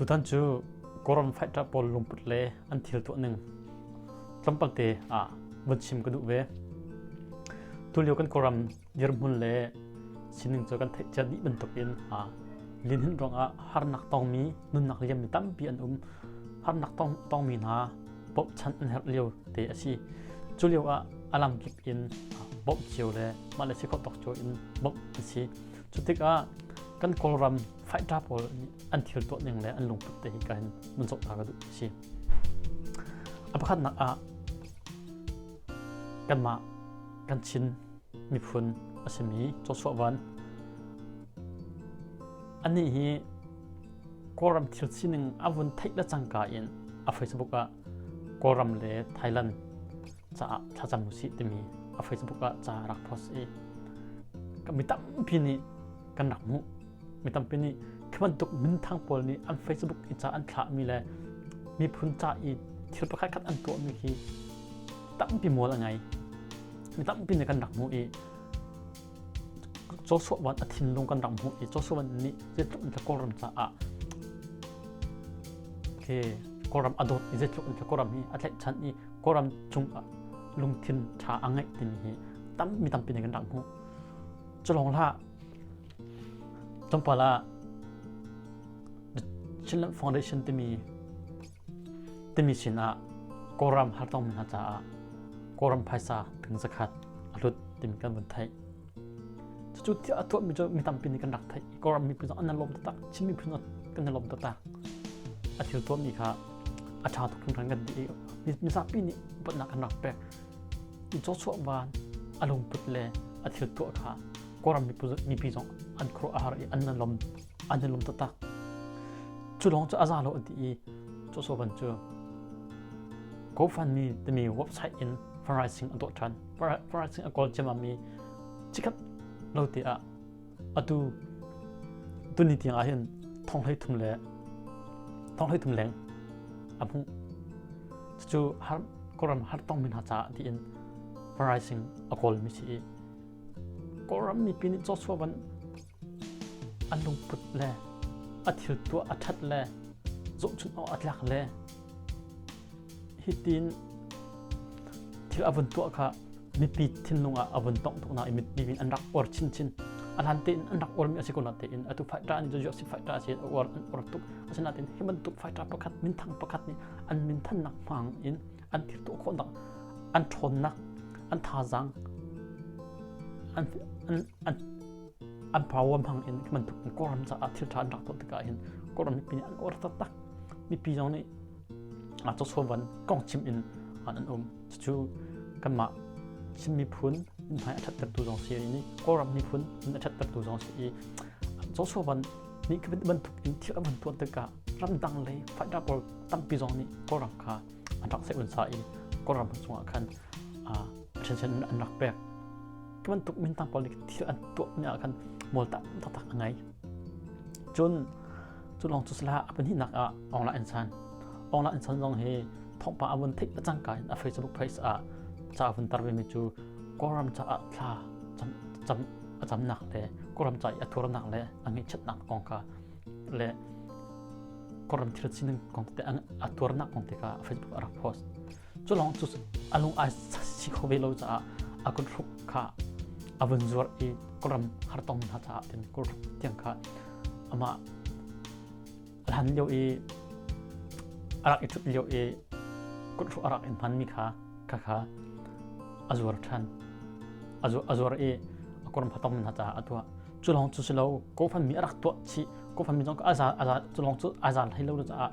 Tutan cu Kawlram fighter pawl lungput le an thil tuah ning tlawmpal te ah vun chim ka duh ve. Tulio kan Kawlram dirhmun le sining cu kan theih cia dih bantukin lihnin ruangah harnak tongmi nunnak liammi tampi an um. Harnak tongmi hna bawmhchanh an herh lio te a si. Cu lio ah a lamkip in bawmh cio le mah le si khawh tawk cio in bawmh an si. Cu tikah kan Kawlram fighter pawl nih an thil tuah ning le an lungput te hi ka hin mun zoh ta ka duh si. A pakhatnak ah kanmah kan Chin miphun a simi Joshua Van anih hi Kawlram thil sining a vun theih le cangka in a Facebook ah Kawlram le Thailand caah thlacam usih timi a Facebook ah ca rak post i mi tampi nih kan rak hmuh. Mi tampi nih khi bantuk minthang pawl nih an Facebook i ca an thlahmi le miphun ca i thil pakhat khat an tuahmi khi tampi mual a ngei. Mi tampi nih kan rak hmuh i Joshua Van a thinlung kan rak hmuh i Joshua Van nih zeitluk in Kawlram caah khi Kawlram a dawt i zeitluk in Kawlram hi a tlaihchan i Kawlram cungah lungthin ṭha a ngeih timi hi tam mi tampi nih kan rak hmuh. Cu lawng hlah tlawmpal ah The Chinland Foundation timi timi sinah Kawlram hartongmi hna caah Kawlram phaisa ting zakhat a hlut timi kan vun theih. Cucu thil a tuahmi cu mi tampi nih kan rak theih. Kawlram miphun zong an i lawm taktak. Chin miphun zong kan i lawm taktak. A thil tuahmi kha a ṭha tuk hringhran kan ti i mizapi nih upatnak kan rak pek. I cawchuah van a lungput le a thil tuah kha Kawlram mipi zong an khuaruah a har i an i lawm an i lawm taktak. Cu lawng cu a za lo an ti i cawchuah van cu GoFundMe timi website in fundraising a tuah ṭhan. Fundraising a kawl ciammam i chikkhat lo te ah atu tuni tiang ah hin thong hlei thum le thong hlei thum leng a hmuh. Cucu har Kawlram har tongmi hna caah tiin fundraising a kawlmi si i Kawlram mipi nih cawchuah van an lungput le a thil tuah a ṭhat le zohchunh awk a tlak le hitin thil a vun tuah kha mipi thinlung ah a vun tongh tuk na i mipi an rak uar chinchin. A hlan tein an rak uarmi a si ko na tein atu fighter an cu si fighter a si a uar an uar tuk. Asinain hi bantuk fighter pakhat minthang pakhat nih an minthannak hmang in an thil tuah khawhnak an ṭhawnnak an thazaang an an an an power hmang in hi bantuk Kawlram caah thil ṭha an rak tuah tikah hin Kawlram mipi nih an uar taktak. Mipi zong nih chawchawvan kong chim in an um. Cucu kanmah Chin miphun hmai a ṭhattertu zong si i Kawlram miphun a ṭhattertu zong si i chawchawvan nih khi bantuk in thil a van tuah tikah ramdang lei fighter pawl tampi zong nih Kawlram kha an rak seh unsa i Kawlram chungah khan a ṭhenchen an rak pek. Khi bantuk mintang pawl nih thil an tuahmi ah khan mual tak taktak a ngei. Cun cu lawng cu sila a pahnihnak ah Aung La Nsan. Aung La Nsan zong hi thawngpang a vun theih le cangka in a Facebook page ah ca a vun tar vemi cu Kawlram caah thla cam, cam, a camnak le Kawlram ca i a thurnak le a ngaihchiatnak kong kha le Kawlram thil sining kong tete a tuarnak kong te kha a Facebook a rak post. Cu lawng cu a lung ai si kho ve lo caah a kut hruk kha a vun zuar i Kawlram hartong hna caah tin kut hruk tiang kha amah hlan lio i a rak i ṭhut lio i kut hruk a rak in hmanmi kha kha kha a zuar ṭhan. A zuar i a Kawlram hartong hna caah a tuah. Cu lawng cu si lo GoFundMe a rak tuah chih. GoFundMe zong a za a za cu lawng cu a za hlei lo caah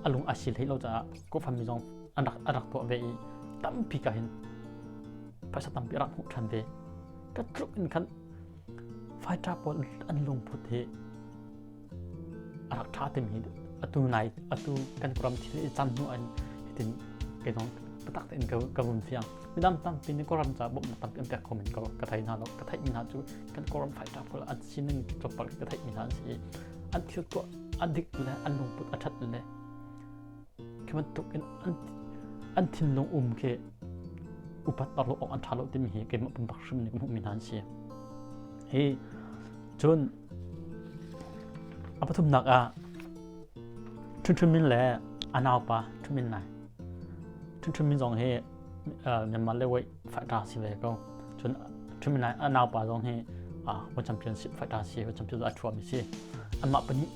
a lung a si hlei lo caah GoFundMe zong an rak a rak tuah ve i tampi ka hin phaisa tampi a rak hmuh ṭhan ve. Ka tluk in khan fighter pawl an lungput hi a rak ṭha timi hi atu nai atu kan ram thil i cam hnu in hitin kei zong taktak tein ka ka vun fiang. Midang tampi nih Kawlram caah bawmhnak tampi an pek kho men ko ka thei hna lo. Ka theihmi hna cu kan Kawlram fighter pawl an sining tlawmpal ka theihmi hna an si i an thil tuah a dik le an lungput a ṭhat le khi bantuk in an an thinlung um khi upat lo awk an ṭha lo timi hi keimah pumpak hrim nih ka hmuhmi hna an si. Hi cun a pathumnak ah Ṭhun Ṭhun Min le a naupa Ṭhun Min Nai. Ṭhun Ṭhun Min zong hi Myanmar le weight fighter si ve ko. Cun Ṭhun Min Nai a naupa zong hi World Championship fighter si, World Championship a ṭhuami si. Anmah pahnih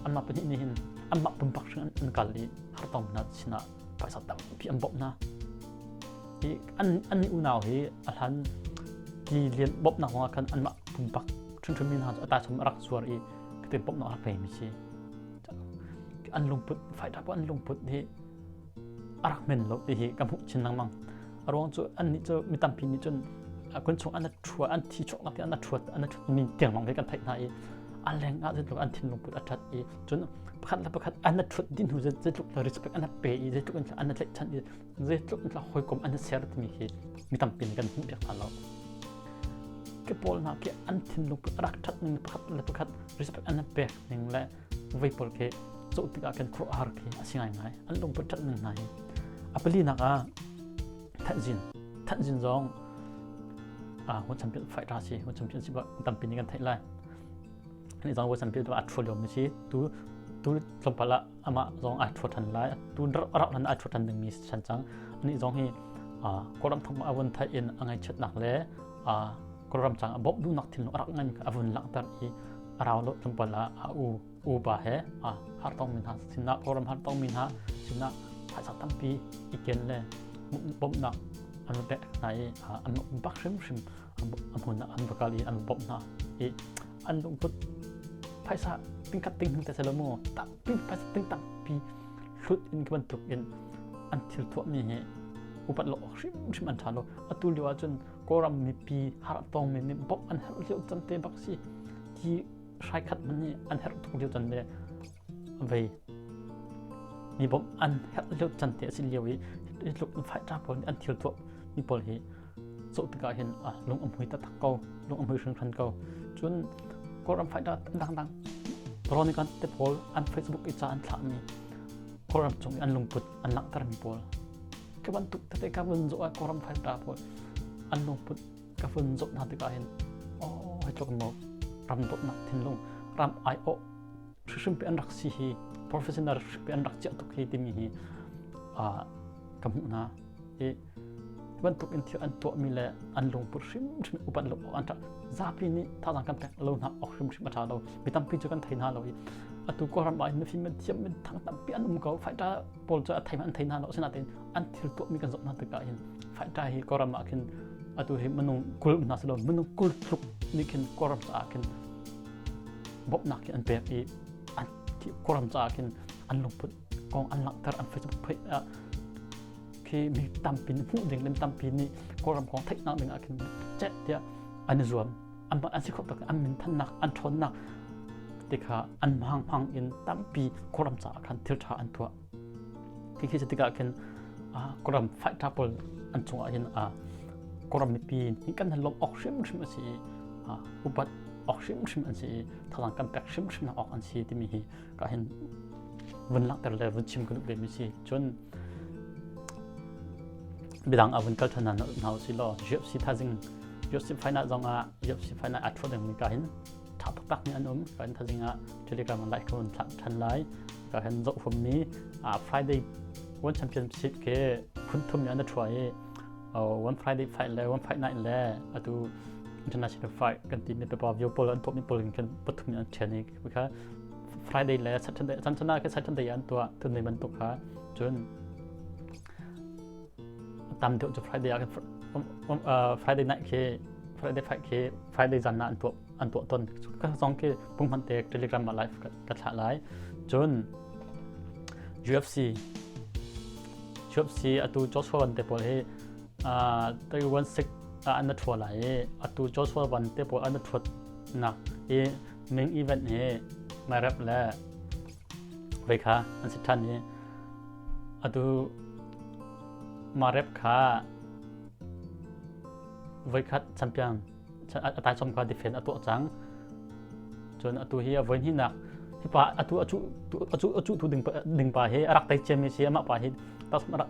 anmah pahnih nih hin anmah pumpak hring an kal i hartong hna sinah phaisa tampi an bawmh hna. Hi an an unau hi a hlan ti lian bawmhnak zongah khan anmah pumpak Ṭhun Ṭhun Min hna cu a taichom a rak zuar i khatin bawmhnak a rak pemi si. An lungput fighter pawl an lungput hi a rak men lo ti hi ka hmuh chin lengmang. A ruang cu annih cu mi tampi nih cun kun chung an ṭhua an thi chuaknak ti an ṭhuat an ṭhut mi tiang lawng hi kan theih hna i a leng ah zeitluk an thinlung put a ṭhat i cun pakhat le pakhat an ṭhut dih hnu zeitluk respect an pe i zeitluk in an tlaihchan i zeitluk in hawikom an ser timi khi mi tampi nih kan hmuh piak hna lo. Ke pawl hna khi an thinlung put a rak ṭhat ning pakhat le pakhat respect an pek ning le vei pawl khi zoh tikah kan khuaruahhar khi a si ngaingai. An lungput ṭhat ning hna hi. A palinak ah Thanzin. Thanzin zong ah World Champion fighter si, World Champion si tampi nih kan theih lai. Ani zong World Champion a ṭhual liomi si. Tu tu tlawmpal ah amah zong ai ṭhua ṭhan lai. Tu rak hlan ai ṭhua ṭhan dingmi si ṭhan cang. Ani zong hi Kawlram thong a vun theih in a ngaihchiatnak le Kawlram cang a bawmh duhnak thinlung a rak ngan a vun langhter i a rau lo tlawmpal ah a u upa he hartongmi hna sinah Kawlram hartongmi hna sinah phaisa tampi i ken le bawmhnak an va pek hna i an bak hrimhrim a hmun ah an va kal i an bawmh hna i an lungput phaisa tingkhat ting te selo mu tampi phaisa ting tampi hlut in bantuk in an thil tuahmi hi upat lo awk hrimhrim an ṭha lo atu lio ahcun Kawlram mipi hartongmi nih bawmh an herh lio can te bak si ti hrai khat hmanh nih an herh tuk lio can le vei mi bawmh an herh lio can te a si lio i hi tluk in fighter pawl nih an thil tuah mi pawl hi zoh tikah hin lung a hmui taktak ko lung a hmui hringhran ko cun Kawlram fighter dangdang Veronica te pawl an Facebook i ca an thlahmi Kawlram cung i an lungput an langhtermi pawl ka bantuk tete ka vun zoh ah Kawlram fighter pawl an lungput ka vun zoh hna tikah hin oh hi tluk maw ram dawtnak thinlung ram aiawh hrimhrim an rak si hi professional hrimhrim an rak chiah tuk hi timi hi ka hmuh hna i bantuk in thil an tuahmi le an lungput hrimhrim upat lo an ṭha zapi nih thazaang kan pek lo hna awk hrimhrim a ṭha lo mi tampi cu kan thei hna lo i atu Kawlram ah hin mifim thiam min thang tampi an um ko fighter pawl cu a thei an thei hna lo asinain an thil tuahmi kan zoh hna tikah hin fighter hi Kawlram ah khin atu hi minung 20 hna si lo minung 20 tluk nih khin Kawlram caah khin bawmhnak khi an pek i an Kawlram caah khin an lungput kong an langhter an Facebook page ah khi mi tampi nih hmuh ding le mi tampi nih Kawlram kong theihnak ding ah khin chet tiah an i zuam an an si khawh tak an min thannak an ṭhawnnak ti kha an hmang hmang in tampi Kawlram caah khan thil ṭha an tuah khi khi tikah khin Kawlram fighter pawl an cungah hin Kawlram mipi nih kan lawmh awk hrimhrim a si i upat awk hrimhrim an si i thazaang kan pek hrimhrim awk an si timi hi ka hin vun langhter le vun chim ka duh ve mi si cun midang a vun kal ṭhan hna hna usih law UFC thazing UFC final zong ah UFC final a ṭhuat dingmi ka hin ṭha taktak mi an um ka hin thazing ah Telegram ah like ka vun thlah ṭhan lai ka hin zoh huammi Friday One Championship ke phun thum ni an ṭhua i One Friday fight le One Fight Night le atu international fight kan ti mi pay view pawl an tuah mi pawl kan pathum an ṭhian i kha Friday le Saturday chan ah Saturday an tuah tun bantuk kha cun tam deuh cu Friday ah Friday night khi Friday fight khi Friday zan ah an tuah an tuah ton ka zong khi punghman te Telegram ah live ka thlah lai cun UFC UFC atu Joshua Van te pawl hi 31 ah an thua lai i atu Joshua Van te pawl an thuat nak i main event hi Merab le vei kha an si ṭhan i atu Mareb kha voikhat champion a taichom kha defend a tuah cang cun atu hi a voi hnihnak hi pa atu a cu a cu a cu tu ding ding pa hi a rak tei ciami si amah pa hi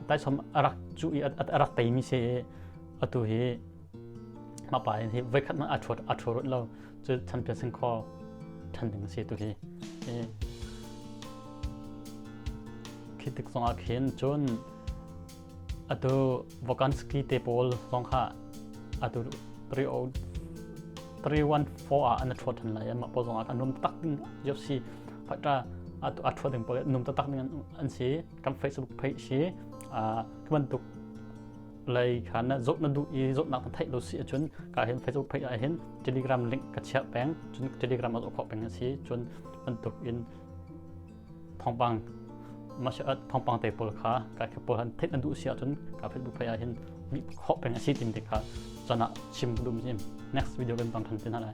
taichom a rak cu i a rak teimi si atu hi mah pa hi voikhat hmanh a ṭhuat a ṭhuat lo cu champion sing kho ṭhan ding a si tu hi. Khi tik zongah khin cun atu Volkansky te pawl zong kha atu 314 ah an ṭhuat ṭhan lai. Mah pawl zongah an num tak ding UFC fighter atu a ṭhuat ding pawl num taktak ding an si. Kan Facebook page si khi bantuk lei kha na zawt na duh i zawtnak na theih lo si ahcun ka hin Facebook page ah hin Telegram link ka chiah peng. Cun Telegram a zoh khawh peng a si. Cun bantuk in thawngpang martial art thawngpang te pawl kha ka khe pawl han theih na duh si ahcun ka Facebook page ah hin mi khawh peng a si tim te kha chan ah chim ka duh mi next video kan tang than te hna lai.